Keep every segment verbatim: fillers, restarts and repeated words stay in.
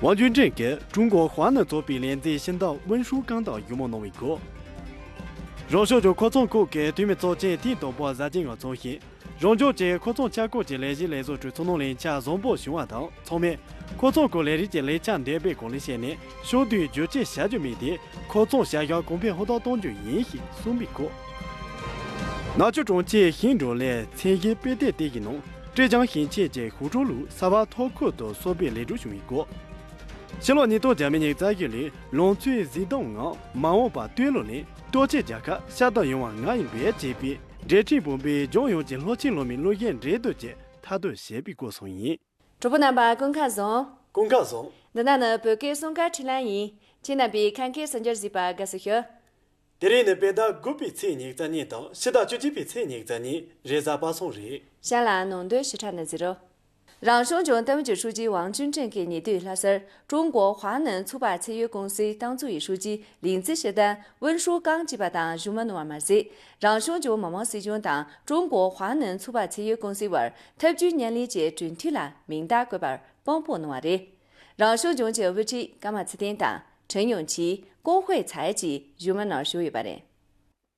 ཝང་ཅུན་ཀྲེང་གིས་ཀྲུང་གོ་ཧྭ་ནན་ཚོགས་པའི་ལས་འཛིན་ཕྱི་ཟླ་ཝུན་ཧྲུའུ་ཀང་དང་བཞུགས་མོལ་གནང་བའི་སྐོར། རང་སྐྱོང་ལྗོངས་མཁོ་ཚོང་ཁང་གི་འཐུས་མི་ཚོགས་ཆེན་ཐེངས་དང་པོ་གཟའ་སྦྱིན་ལ་འཚོགས་ཤིང་། རང་ལྗོངས་ཀྱི་མཁོ་ཚོང་ཁྱབ་ཁོངས་ཀྱི་ལས་གཞི་ལས་བཟོ་གྲོས་ཚོགས་ནང་ལེགས་ཆ་བཟང་པོ་བྱུང་བ་དང་ཚང་མས་མཁོ་ཚོང་སྐོར་ལས་རིགས་ཀྱི་ལེགས་ཆ་འདོན་སྤེལ་གང་ལེགས་བྱས་ནས་ཕྱོགས་བསྡུས་བསྒྱུར་བཅོས་བྱ་རྒྱུ་མིན་ཏེ་མཁོ་ཚོང་བྱ་གཞག་གོང་འཕེལ་ཧུར་ཐག་གཏོང་རྒྱུ་ཡིན་ཞེས་གསུངས་པའི་སྐོར། ནག་ཆུ་གྲོང་ཁྱེར་ཤིང་འབྲོག་ལས་ཚད་གཞི་དཔེ་དེབ་སྟེང་གི་ནང་ཀྲེ་ཅང་ཞིང་ཆེན་གྱི་ཧུའུ་ཀྲོའུ་ལུའུ་གསར་པ་མཐོ་ཁུལ་དུ་གསར་སྤེལ་ལེགས་གྲུབ་བྱུང་བའི་སྐོར། ཕྱི་ལོ་ཉིས་སྟོང་བརྒྱ་མེད་ཉི་ཤུ་རྩ་བཞི་ལོའི་ལང་ཚོའི་གཟེངས་རྟགས་ངང་མ་འོངས་པ་བསྟོད་གླུ་ལས་ལྟོ་ཆས་རྒྱལ་ཁབ་ཤ་སྟག་ཡོང་བ་ང་ཡིན་པས་ཅེས་པའི་འབྲེལ་འདྲིས་སྦོམ་པའི་ལྗོངས་ཡོངས་ཀྱི་ལྷོ་ཆེན་གློག་མེའི་གློག་བརྙན་འགྲན་བསྡུར་གྱི་མཐར་སྐྲོད་བྱས་པའི་སྐོར་སོགས་ཡིན། གྲོགས་པོ་རྣམ་པ་སྐུ་ཁམས་བཟང་། སྐུ་ཁམས་བཟང་། འདི་ན་ནི་བོད་སྐད་སྲུང་སྐར་འཕྲིན་ལམ་ཡིན། ཁྱེད་རྣམ་པས་ཁ་མཁས་གསར་འགྱུར་གཟིགས་པར་དགའ་བསུ་ཞུ། དེ་རིང་ནི་བོད་ཟླ་དགུ་པའི་ཚེས་ཉི་ཤུ་རྩ་གཉིས་དང་ཕྱི་ཟླ་བཅུ་གཅིག་པའི་ཚེས་ཉི་ཤུ་རྩ་གཉིས་རེས་གཟའ་པ་སངས་རེད། གཞན་ལ་ནང་དོན་ཞིབ་ཕྲ་ནི་གཟིགས་རོགས། རང་སྐྱོང་ལྗོངས་ཏང་ཨུད་ཀྱི་ཧྲུའུ་ཅི་ཝང་ཅུན་ཀྲེང་གིས་ཉེ་དུས་ལྷ་སར་ཀྲུང་གོ་ཧྭ་ནན་ཚོགས་པ་ཚད་ཡོད་ཀུང་སིའི་ཏང་ཙུའུ་ཡི་ཧྲུའུ་ཅི་ལིང་ཙི་ཧྲི་ཏན་ཝུན་ཧྲུའུ་ཀང་བཅས་པ་དང་བཞུགས་མོལ་གནང་བ་མ་ཟད། རང་སྐྱོང་ལྗོངས་མི་དམངས་སྲིད་གཞུང་དང་ཀྲུང་གོ་ཧྭ་ནན་ཚོགས་པ་ཚད་ཡོད་ཀུང་སིའི་བར་འཐབ་ཇུས་མཉམ་ལས་ཀྱི་གྲོས་མཐུན་ལ་མིང་རྟགས་བཀོད་པར་དཔང་པོ་གནང་བ་རེད། རང་སྐྱོང་ལྗོངས་ཀྱི་དབུ་ཁྲིད་ཀརྨ་ཚེ་བརྟན་དང་ཁྲེན་ཡུང་ཆི། ཀོང་ཧུའེ་ཚའེ་བཅས་བཞུགས་མོལ་གནང་བཞུགས་ཡོད་པ་རེད།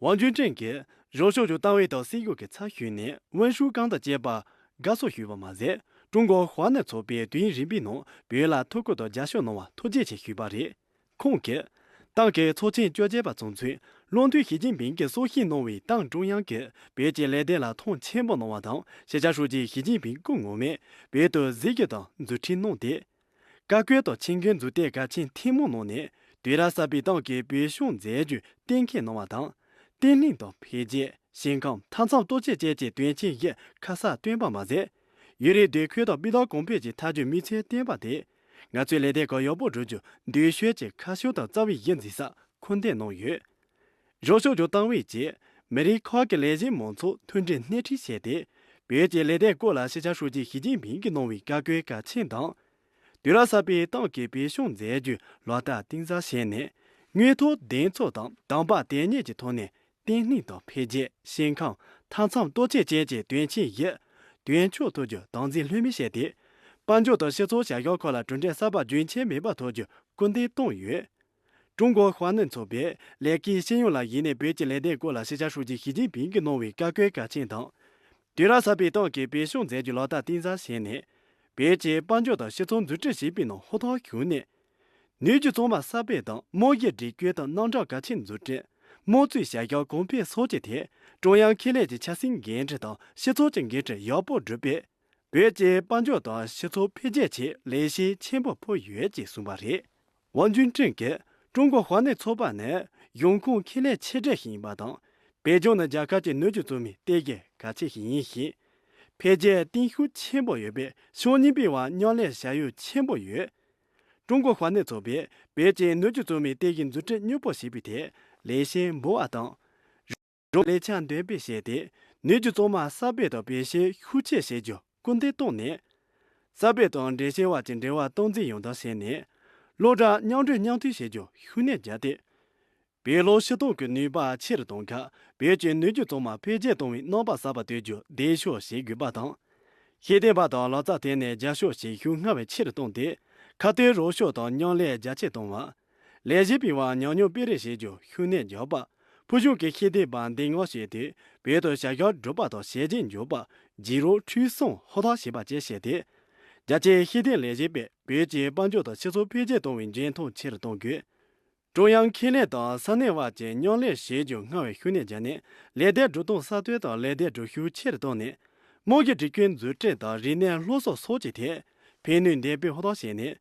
ཝང་ཅུན་ཀྲེང་གིས་རང་སྐྱོང་ལྗོངས་ཏང་ཨུད་དང་སྲིད་གཞུང་གི་ཚབ་ཞུས་ནས་ཝུན་ཧྲུའུ་ཀང་དང་བཅས་པར་དགའ་བསུ་ཞུས་པ་མ་ཟད། ཀྲུང་གོ་ཧྭ་ནན་ཚོགས་པས་དུས་ཡུན་རིང་པོའི་ནང་བོད་ལ་ཐུགས་ཁུར་དང་རྒྱབ་སྐྱོར་གནང་བར་ཐུགས་རྗེ་ཆེ་ཞུས་པ་རེད། ཁོང་གིས། ཏང་གི་ཚོགས་ཆེན་བཅོ་བརྒྱད་པ་ཚོགས་ཚུན་བློ་མཐུན་ཞི་ཅིན་ཕིང་གིས་གསུང་བཤད་གནང་བའི་ཏང་ཀྲུང་དབྱང་གིས་བོད་ཀྱི་ལས་དོན་ལ་མཐོང་ཆེན་པོ་གནང་བ་དང་། སྤྱི་ཁྱབ་ཧྲུའུ་ཅི་ཞི་ཅིན་ཕིང་སྐུ་ངོ་མས་བོད་དུ་གཟིགས་ཞིབ་དང་མཛུབ་ཁྲིད་གནང་སྟེ། བཀའ་བཀོད་དང་ཆེད་འགན་མཛུབ་སྟོན་གལ་ཆེན་ཐེངས་མང་གནང་ནས། དུས་རབས་གསར་པའི་ཏང་གི་བོད་གཞུང་མཛད་རྒྱུ་གཏན་འཁེལ་གནང་བ་དང་། བརྟན་ལྷིང་དང་འཕེལ་རྒྱས། ཞིང་ཁམས། མཐའ་མཚམས་སྟོབས་ཆེར་བཅས་ཀྱི་དོན་ཆེན་བཞི་ཁ་གསལ་བཏོན་པ་མ་ཟད། ཡུན་རིང་བདེ་འཁོད་དང་སྤུས་དག་གོང་འཕེལ་གྱི་མཐའ་དོན་དམིགས་ཚད་བཏོན་པ་དེས། ང་ཚོའི་ལས་དོན་ཁག་ཡག་པོ་བསྒྲུབ་རྒྱུ་འདུ་ཤེས་ཀྱི་ཁ་ཕྱོགས་དང་རྩ་བའི་གཞི་འཛིན་ས་མཁོ་འདོན་གནང་ཡོད། རང་སྐྱོང་ལྗོངས་ཏང་ཨུད་ཀྱིས་མི་རིགས་ཁག་གི་ལས་བྱེད་མང་ཚོགས་མཐུན་སྒྲིལ་སྣེ་ཁྲིད་བྱས་ཏེ། བོད་ཀྱི་ལས་དོན་སྐོར་ལ་སྤྱི་ཁྱབ་ཧྲུའུ་ཅི་ཞི་ཅིན་ཕིང་གིས་གནང་བའི་བཀའ་བཀོད་གལ་ཆེན་དང་། དུས་རབས་གསར་པའི་ཏང་གི་བོད་གཞུང་མཛད་རྒྱུ་ལག་བསྟར་གཏིང་ཟབ་བྱས་ནས། དངོས་ཐོག་གདེང་ཚོད་དང་དམ་པ་དོན་གཉེར་གྱི་ཐོག་ནས་བརྟན་ལྷིང་དང་འཕེལ་རྒྱས། ཞིང་ཁམས། མཐའ་མཚམས་སྟོབས་ཆེར་བཅས་ཀྱི་དོན་ཆེན་བཞི་དོན་འཁྱོལ་ཐུབ་རྒྱུ་དམ་འཛིན་ལྷོད་མེད་བྱས་ཏེ། དཔལ་འབྱོར་དང་སྤྱི་ཚོགས་བྱ་གཞག་ཁག་ལ་གྲུབ་འབྲས་གསར་པ་རྒྱུན་ཆད་མེད་པར་ཐོབ་རྒྱུར་སྐུལ་འདེད་བཏང་ཡོད། ཀྲུང་གོ་ཧྭ་ནན་ཚོགས་པས་ལས་ཀའི་སྤྱི་ཡོངས་ལ་གཞིགས་ནས་བོད་ཀྱི་ལས་དོན་སྐོར་ལ་སྤྱི་ཁྱབ་ཧྲུའུ་ཅི་ཞི་ཅིན་ཕིང་གིས་གནང་བའི་བཀའ་བཀོད་གལ་ཆེན་དང་། དུས་རབས་གསར་པའི་ཏང་གི་བོད་གཞུང་མཛད་རྒྱུ་ལག་བསྟར་གཏིང་ཟབ་བྱས་ནས། བོད་ཀྱི་དཔལ་འབྱོར་དང་སྤྱི་ཚོགས་འཛུགས་སྐྲུན་བྱེད་པའི་ནང་ཧུར་ཐག་ཞུགས་ནས། ནུས་རྒྱུ་གཙང་མ་གསར་སྤེལ་དང་། རྨང་གཞིའི་སྒྲིག་བཀོད་དང་རྣམ་གྲངས་གལ་ཆེན་འཛུགས་སྐྲུན། དམངས་གཙོའི་བྱ་གཞག་གོང་འཕེལ་སོགས་ཀྱི་ཐད། ཀྲུང་དབྱང་ཁེ་ལས་ཀྱི་ཆབ་སྲིད་འགན་འཁྲི་དང་སྤྱི་ཚོགས་ཀྱི་འགན་འཁྲི་ཡག་པོ་བསྒྲུབས་པས། བོད་ཀྱི་དཔལ་འབྱོར་དང་སྤྱི་ཚོགས་འཕེལ་རྒྱས་ཆེད་ལེགས་བཤད་ཆེན་པོ་ཕུལ་ཡོད་ཅེས་གསུངས་པ་རེད། ཝང་ཅུན་ཀྲེང་གིས། ཀྲུང་གོ་ཧྭ་ནན་ཚོགས་པ་ནི་གཞུང་ཁོངས་ཁེ་ལས་ཆེ་གྲས་ཤིག་ཡིན་པ་དང་། བོད་ལྗོངས་ནི་རྒྱལ་ཁབ་ཀྱི་ནུས་རྒྱུ་གཙོ་མའི་གཏེར་གཞི་གལ་ཆེ་ཞིག་ཡིན་ཞིང་། འཕེལ་རྒྱས་གཏིང་ཤུགས་ཆེན་པོ་ཡོད་པས་ཕྱོགས་གཉིས་པོའི་བར་མཉམ་ལས་བྱ་ཡུལ་ཆེན་པོ་ཡོད། ཀྲུང་གོ་ཧྭ་ནན་ཚོགས་པས་བོད་ཀྱི་ནུས་རྒྱུ་གཙོ་མའི་གཏེར་གཞི་འཛུགས་སྐྲུན་མྱུར་པོ་བྱེད་པའི་ཐད་ལེགས་བཤད་འབུལ་བ་དང་། རང་ལེགས་ཆ་འདོན་སྤེལ་བྱས་ཏེ། ནུས་རྒྱུ་གཙང་མ་གསར་སྤེལ་དང་བེད་སྤྱོད་ཤུགས་ཆེ་བྱེད་རྒྱུར་སྐུལ་འདེད་བཏང་ནས། གསར་སྤེལ་དང་འགྲེལ་བཤད་བར་གྱི་འབྲེལ་བ་སྟངས་འཛིན་ཡང་དག་བྱས་ནས། སློབ་གྲྭ་མཉམ་འབྲེལ་མཉམ་མཐུན་བྱེད་རྒྱུར་ཤུགས་སྣོན་བརྒྱབ་སྟེ། བོད་ལུགས་སྤྱི་གཏོང་གི་ནུས་པ་ཆེ་རུ་གཏོང་ཁར་བོད་ཀྱི་ནུས་རྒྱུ་གཙང་མ་འཕེལ་རྒྱས་གཏོང་བའི་རྣམ་པ་གསར་པ་གཏོད་རྒྱུར་གདེང་འཇོག་བྱེད་དགོས་པ་དང་། ཤེས་ལྡན་པ་དང་ལག་རྩལ་ཐད་ནས་རྒྱབ་སྐྱོར་བྱེད་ཤུགས་སྔར་བས་ཆེ་རུ་བཏང་སྟེ། ཁ་གཏད་རོགས་སྐྱོར་དང་མཉམ་ལས་རྒྱ་ཆེར་གཏོང་བ། ལས་བྱེད་པའི་བར་ཉམས་མྱོང་སྤེལ་རེས་བྱེད་རྒྱུར་ཤུགས་སྣོན་རྒྱག་པ། ཕུལ་བྱུང་གི་ཤེས་ལྡན་པ་འདེམས་ངོ་བྱས་ཏེ། བོད་དུ་བྱ་གཞག་སྒྲུབ་པ་དང་བྱས་རྗེས་འཇོག་པ། བརྒྱུད་རིམ་འཕྲུལ་སྲུང་ཧུར་ཐག་བྱེད་པ་བཅས་བྱས་ཏེ། རྒྱ་ཆེའི་ཤེས་ལྡན་ལས་བྱེད་པས་བོད་ཀྱི་དཔལ་འབྱོར་དང་སྤྱི་ཚོགས་འཕེལ་རྒྱས་གཏོང་བའི་འཇོན་ཐང་ཆེ་རུ་གཏོང་དགོས། ཀྲུང་དབྱང་ཁེ་ལས་དང་ས་གནས་བར་གྱི་མཉམ་ལས་བྱེད་རྒྱུར་སྔར་བས་ཤུགས་སྣོན་བརྒྱབ་ནས། ལས་དོན་སྒྲུབ་སྟངས་གསར་གཏོད་དང་ལས་དོན་སྒྲུབ་ཤུགས་ཆེ་རུ་བཏང་ནས། རྨང་གཞིའི་སྒྲིག་བཀོད་འཛུགས་སྐྲུན་དང་རིག་གནས་སློབ་གསོ་སོགས་ཀྱི་ཐད་ཕན་ནུས་འདོན་སྤེལ་ཧུར་ཐག་བྱས་ནས།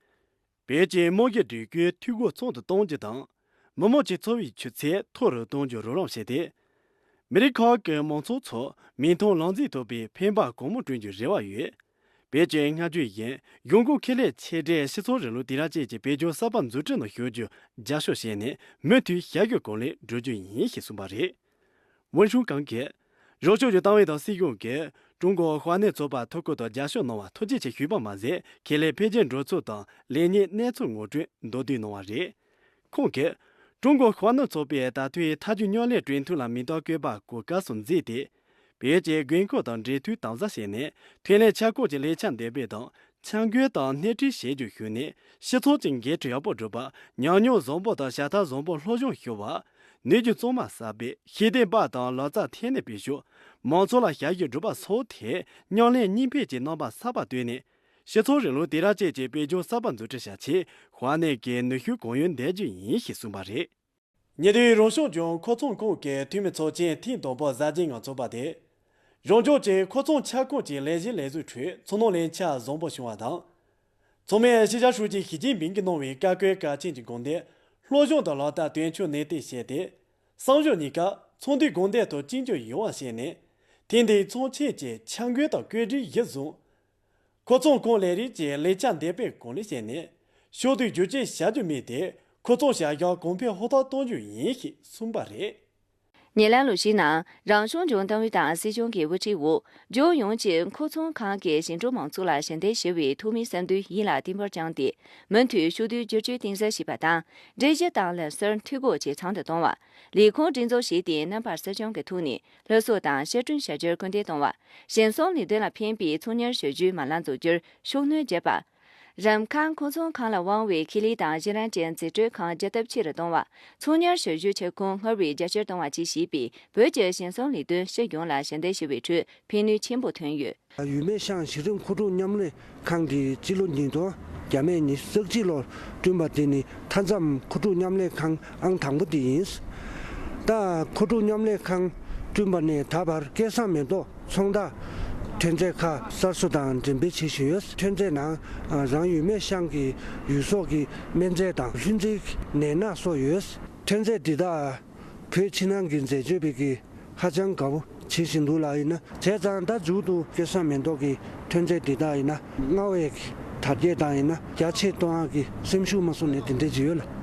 བོད་ཀྱི་རྨང་གཞིའི་སྒྲིག་བཀོད་འཐུས་སྒོ་ཚང་དུ་གཏོང་རྒྱུ་དང་། མི་དམངས་ཀྱི་འཚོ་བའི་ཆུ་ཚད་མཐོ་རུ་གཏོང་རྒྱུར་རོགས་རམ་བྱས་ཏེ། མི་རིགས་ཁག་གི་མང་ཚོགས་ཚོར་མིག་མཐོང་ལག་ཟིན་ཐུབ་པའི་ཕན་པ་གང་མང་བསྐྲུན་རྒྱུའི་རེ་བ་ཡོད། བོད་ཀྱི་སྔ་རྒྱུན་བཞིན་གཞུང་ཁོངས་ཁེ་ལས་ཆེ་གྲས་སྤྱི་ཚོགས་རིང་ལུགས་དེང་རབས་ཅན་གྱི་བོད་ལྗོངས་གསར་པ་འཛུགས་སྐྲུན་ནང་ཞུགས་རྒྱུར་རྒྱབ་སྐྱོར་བྱས་ནས། མུ་མཐུད་བྱ་རྒྱུར་གང་ལེགས་བསྒྲུབ་རྒྱུ་ཡིན་ཞེས་གསུངས་པ་རེད། ཝུན་ཧྲུའུ་ཀང་གིས། རང་སྐྱོང་ལྗོངས་ཏང་ཨུད་དང་སྲིད་གཞུང་གིས་ཀྲུང་གོ་ཧྭ་ནན་ཚོགས་པར་ཐུགས་ཁུར་དང་རྒྱབ་སྐྱོར་གནང་བར་ཐུགས་རྗེ་ཆེ་ཞུས་པ་མ་ཟད། ཁེ་ལས་འཕེལ་རྒྱས་འགྲོ་ཚུལ་དང་ལེགས་ཉེས་གནས་ཚུལ་ངོ་སྤྲོད་མདོར་བསྡུས་གནང་བ་རེད། ཁོང་གིས། ཀྲུང་གོ་ཧྭ་ནན་ཚོགས་པས་ད་ལྟའི་མཐའ་སྐྱོད་མཉམ་ལས་གྲོས་མཐུན་ལ་མིང་རྟགས་བཀོད་པ་གོ་སྐབས་སུ་བརྩིས་ཏེ། བོད་ཀྱི་དགོས་མཁོ་དང་འབྲེལ་མཐུད་དམ་བཟའ་བྱས་ནས་ཐོན་ལས་ཁྱབ་ཁོངས་ཀྱི་ལེགས་ཆ་འདེགས་སྤེལ་དང་འཆར་འགོད་དང་སྣེ་ཁྲིད་བྱེད་རྒྱུར་ཞུགས་ནས་སྤྱི་ཚོགས་ཀྱི་འགན་འཁྲི་ཡག་པོ་སྒྲུབ་པ། ཉམས་མྱོང་བཟང་པོ་དང་བྱ་ཐབས་བཟང་པོ་སློབ་སྦྱོང་ཞུ་བ། ནུས་རྒྱུ་གཙང་མ་གསར་སྤེལ། ཤེས་ལྡན་པ་དང་ལག་རྩལ་ཐད་ནས་སྤེལ་ཕྱོགས། མང་ཚོགས་ལ་ཞབས་ཞུ་སྒྲུབ་པ་སོགས་ཐད་མཉམ་ལས་གཉིས་ཕན་གྱི་རྣམ་པ་གསར་པ་བཏོད་ནས། སྤྱི་ཚོགས་རིང་ལུགས་དེང་རབས་ཅན་གྱི་དཔལ་འབྱོར་གསར་པ་འཛུགས་སྐྲུན་བྱ་ཆེད་དཔག་ནས་ཀྱི་ནུས་ཤུགས་གང་ཡོད་འདེགས་རྒྱུ་ཡིན་ཞེས་གསུངས་པ་རེད། ཉེ་དུས་རང་སྐྱོང་ལྗོངས་མཁོ་ཚོང་ཁང་གི་འཐུས་མི་ཚོགས་ཆེན་ཐེངས་དང་པོ་གཟའ་སྦྱིན་ངོ་ཚོགས་པ་དེ། རང་ལྗོངས་ཀྱི་མཁོ་ཚོང་ཁྱབ་ཁོངས་ཀྱི་ལས་གཞི་ལས་ཟུར་ཁྲོད་ཚོར་སྣང་ལེན་ཆ་བཟང་པོ་བྱུང་བ་དང་། ཚང་མས་སྤྱི་ཁྱབ་ཧྲུའུ་ཅི་ཞི་ཅིན་ཕིང་གིས་གནང་བའི་བཀའ་བཀོད་གལ་ཆེན་གྱི་དགོངས་དོན་སློབ་སྦྱོང་དང་ལག་བསྟར་དོན་འཁྱོལ་ནན་ཏན་བྱས་ཏེ། གསང་སྤྱོད་གཉིས་ཀ་ཚོགས་འདུའི་དགོངས་དོན་དང་གཅིག་གྱུར་ཡོང་བ་བྱས་ནས། ཐེངས་འདིའི་ཚོགས་ཆེན་གྱི་འཆར་འགོད་དང་བཀོད་སྒྲིག་གཞིར་བཟུང་། མཁོ་ཚོང་ཁང་ལས་རིགས་ཀྱི་ལེགས་ཆ་འདེགས་སྤེལ་གང་ལེགས་བྱས་ནས་ཕྱོགས་བསྡུས་བསྒྱུར་བཅོས་བྱ་རྒྱུ་དམིགས་ཏེ་མཁོ་ཚོང་བྱ་གཞག་གོང་འཕེལ་ཧུར་ཐག་གཏོང་རྒྱུ་ཡིན་ཞེས་གསུངས་པ་རེད། ཉེ་ལམ་ལོ་ཤས་ནང་རང་སྐྱོང་ལྗོངས་ཏང་ཨུད་དང་སྲིད་གཞུང་གི་དབུ་ཁྲིད་འོག་ལྗོངས་ཡོངས་ཀྱི་མཁོ་ཚོང་ཁང་གི་ཞིང་འབྲོག་མང་ཚོགས་ལ་ཞལ་འདེབས་ཞུ་བའི་ཐོག་མའི་བསམ་འདུན་ཡིད་ལ་བརྟན་པོར་བཅངས་ཏེ། མུ་མཐུད་ཕྱོགས་བསྡུས་བསྒྱུར་བཅོས་གཏིང་ཟབ་བྱས་པ་དང་སྒྲིག་གཞི་དང་ལམ་སྲོལ་འཐུས་སྒོ་ཇེ་ཚང་དུ་གཏོང་བ། ལས་ཁུངས་སྒྲིག་འཛུགས་བྱས་ཏེ་རྣམ་པ་གསལ་སྐྱོང་གི་ཐོག་ནས། སློབ་གསོ་དང་བཤད་སྐྲུན་བྱ་རྒྱུར་སྐུལ་འདེད་གཏོང་བ། ཞིང་སྲུང་ལས་དོན་ལ་ཕན་པའི་ཚོང་གཉེར་བྱ་རྒྱུའི་མ་ལག་འཛུགས་རྒྱུར་ཤུགས་སྣོན་བརྒྱབ་པ། རིམ་ཁག་མཁོ་ཚོང་ཁང་ལ་དབང་བའི་ཁེ་ལས་དང་གཞི་རིམ་གྱི་འཛིན་གྲྭའི་ཁང་རྒྱ་སྟོབས་ཆེ་རུ་གཏོང་བ། ཚོང་གཉེར་བྱ་རྒྱུའི་ཁྱབ་ཁོངས་སྔར་བས་རྒྱ་ཆེར་གཏོང་བ་བཅས་བྱས་པས་བོད་ཀྱི་ཞིང་སྲུང་ལས་དོན་སྤྱི་ཡོངས་ལ་ཞལ་འདེབས་ཞུ་བའི་ཁྲོད་ཕན་ནུས་ཆེན་པོ་ཐོན་ཡོད། ཡུལ་སྨད་ཤང་གཞི་རིམ་མཁོ་སྒྲུབ་མཉམ་ལས་ཁང་གིས་སྤྱི་ལོ་ཉིས་སྟོང་བརྒྱ་མེད་ཉི་ཤུ་རྩ་གཅིག་ལོར་བསྐྲུན་པ་དེ་ནི་མཐའ་མཚམས་མཁོ་སྒྲུབ་མཉམ་ལས་ཁང་ཨང་དང་པོ་དེ་ཡིན། ད་མཁོ་སྒྲུབ་མཉམ་ལས་ཁང་བསྐྲུན་པ་ནས་ད་བར་སྐལ་བཟང་མེ་ཏོག་ཚོང་རྟགས་ཐོན་རྫས་ཁག་གསར་བཟོ་དང་འགྲེམས་སྤེལ་བྱེད་བཞིན་ཡོད། ཐོན་རྫས་ནང་རང་ཡུལ་སྨད་ཤང་གི་ཡུལ་ཟོག་གི་སྨན་རྫས་དང་ལྷུན་རྩེའི་ནས་ནག་སོགས་ཡོད། ཐོན་རྫས་འདི་དག་བོད་ཕྱི་ནང་གི་འཛད་སྤྱོད་པས་ཀྱི་ཧ་ཅང་དགའ་པོ་བྱེད་བཞིན་འདུག་ལ། ཡིན་ན་བྱས་ཙང་ད་མཇུག་ཏུ་སྐལ་བཟང་མེ་ཏོག་གི་ཐོན་རྫས་འདི་དག་ཡིན་ན་སྔར་བས་དར་རྒྱས་དང་ཡིན་ན་རྒྱ་ཆེ་གཏོང་ཡག་གི་སེམས་ཤུགས་མ་སོང་ནས་དེ་འདྲས་ཅིག་ཡོད་ལ།